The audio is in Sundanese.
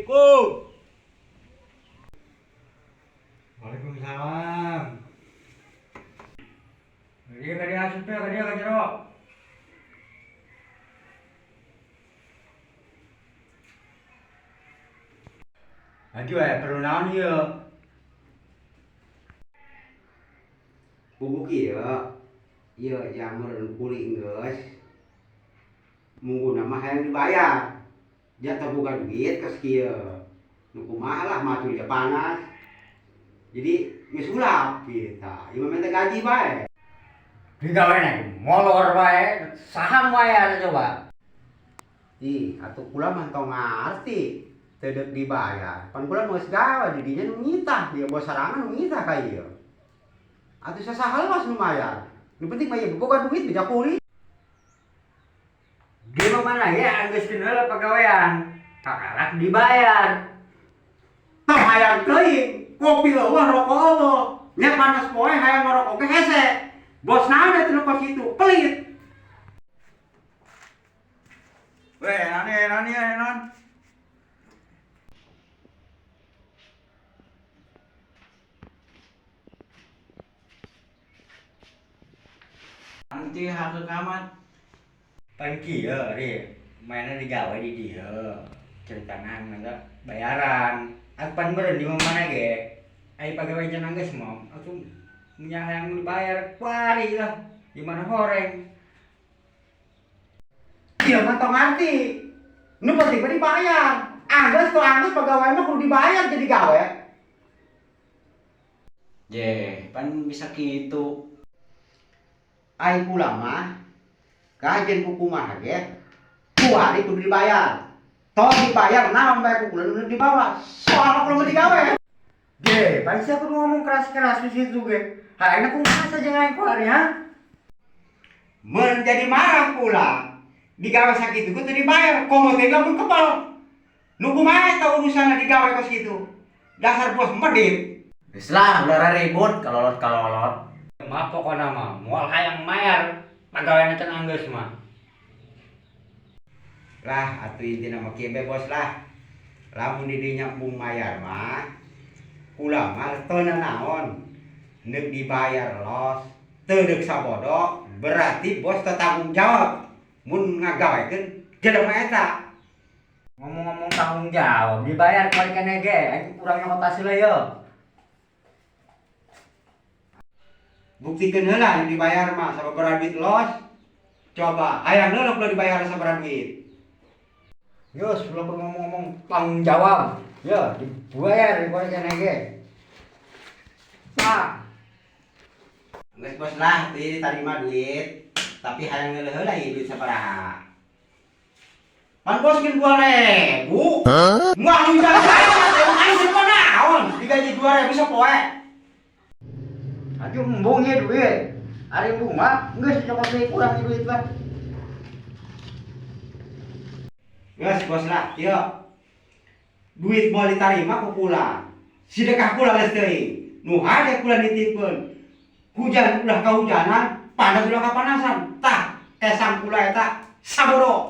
Assalamualaikum. Waalaikumsalam. Dia ka dia asup ya ka dia ka jero. Lagi wae perlu naon ieu? Bubuk ieu, ieu jamur nu kuli geus. Mungguna mah hayang dibayar. Jatah boga duit kos kieu. Nu kumaha lah macul ja panas. Jadi geus sulap kita. Ieu mah minta gaji bae. Digawe na molor bae, saha nu bayar coba? Ih, atuh kula mah tong ngarti. Teu deuk dibayar. Pan kula mah geus gawe di dinya nu ngitah, ieu bos sarangan nu ngitah ka ieu. Atuh sasaha los nu mayar. Nu penting mah ieu boga duit beja kuli. Di mana ya anggeus heula pagawean. Kakarak dibayar. Tong hayang teuing, kopi eueuh rokok eueuh. Nya panas poe hayang ngarokok ge hese. Bos naon eta nu kos kitu, pelit. Weh, naon ieu, naon ieu, naon? Nanti hak ke kamar. Pan kieu ri, mainna digawe di dieu. Ceritana mangga bayaran. Atuh pan beureum di mana ge. Ai pagawe can anggeus mah atuh nya hayang dibayar kuari lah. Di mana horeng. Ieu mah tong ngarti. Nu penting mah dibayar. Anggeus tong anggeus pagawean mah kudu dibayar jadi gawe. Je, pan bisa kitu. Ai kula mah kajen ku kumaha ge kuari kudu dibayar. Tong dibayar naon bae ku kula nu dibawa. Soalna kula mah digawe. Ge, pan sia kudu ngomong keras-keras di situ ge. Hayangna kumaha saja aing kuari ha? Mun jadi marah kula. Digawe sakitu kudu dibayar. Komo teh lamun kebal. Nu kumaha eta urusanna digawe kos kitu. Dasar bos medit. Geus lah, ulah ribut kalolot-kalolot. Mah pokona mah moal hayang mayar pagawean can anggeus mah. Lah atuh intina mah kieu be bos lah. Lamun di dinya embung mayar mah kula mah teu nanaon. Neuk dibayar los, teu deuk sabodo, berarti bos teu tanggung jawab mun ngagawekeun jelema eta. Ngomong-ngomong tanggung jawab, dibayar kuari keneh ge, aing kurang nyokot hasilna ye. Buktikeun heula nu dibayar mah sababaraha duit los. Coba hayang heula kula dibayar sabaraha duit. Geus, ulah perlu ngomong-ngomong tanggung jawab. Ya, dibayar kuari keneh ge. Pak. Geus bos lah, ditarima duit, tapi hayang heula heula ieu duit sabaraha. Pan bos geun 2000. Moal nu jalan emang aing teu naon digaji 2000 sapoe. Atuh embung ieu duit. Ari embung mah geus cokot deui kurang duit mah. Geus bos lah, ieu. Duit moal ditarima ku kula. Sidekah kula geus teuing. Nu hade kula nitipkeun. Hujan ulah kahujanan, panas ulah kapanasan. Tah, kesang kula eta sabodo.